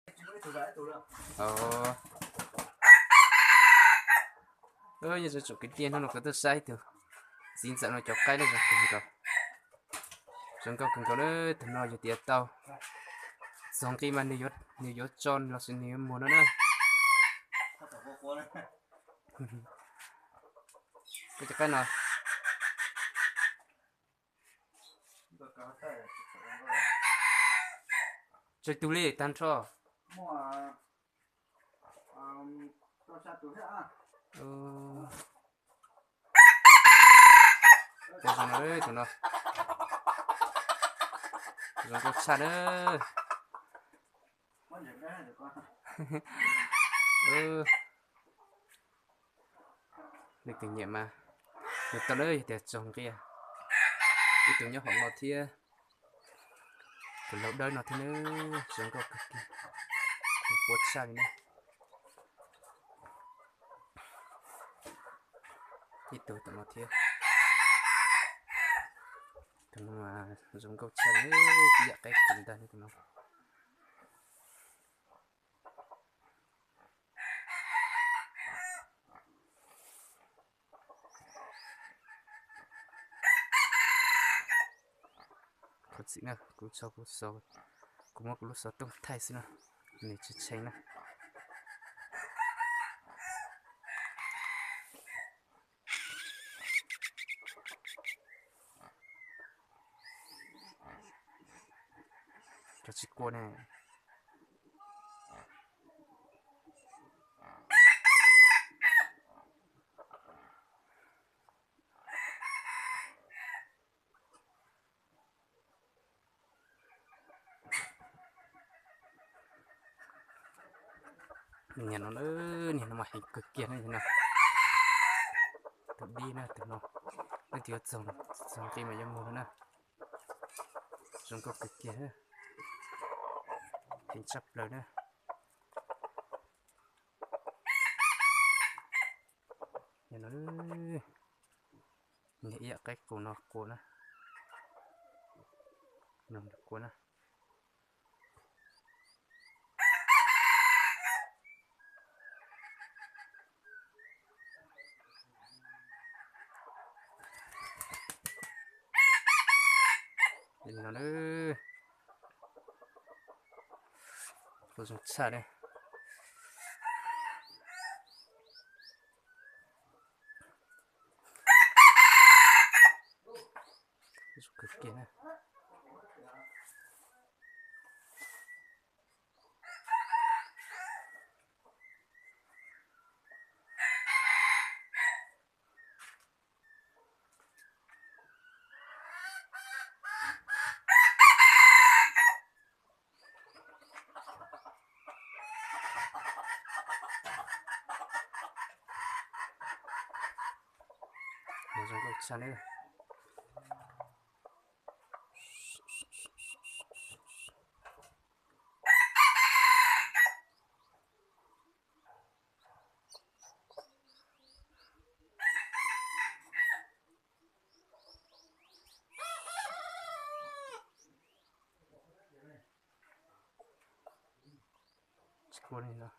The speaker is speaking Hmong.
Yog zoo tsoom kwv tij, hnub no kuv tuaj saib ib tug txiv ntxawm no cov qaib na, zoo kawg nkaus. Zoo nkauj kawg nkaus na, tus no yog tias tau txog nqi mas nws yuav tso los sis nws yuav muag no na. Koj cov qaib no tsawg tus li tag nrho? Tus no, tus no zoo nkauj tshaj na. Leej twg nyiam mas nug tau na, yog tias txog nqi. Ib tug nyob hauv no thiab, tus laug dawb no thiab na, zoo nkauj kawg kiag, quaj tshaj li na. Ib tug tom no thiab, tus no zoo nkauj tshaj na, ib yam qaib qus ntag tus no. Thov txim na, kuv tso kuv xov, kuv muab kuv lub xov tooj thaij xwb na, nws tsis tshee na. Cov tsis quaj ne. Niag no, niag no mas heev kawg kiag na, no. Tus dib na, tus no, leej twg yuav txog, txog nqi mas yuav muag no na. Zoo nkauj kawg kiag, heev tshaj plaws na. Niag no, niag ib yam qaib qus no quaj na, no quaj na. Li no, zoo tshaj li. Zoo kawg kiag na. Zoo nkauj tshaj na. Tsis quaj li no.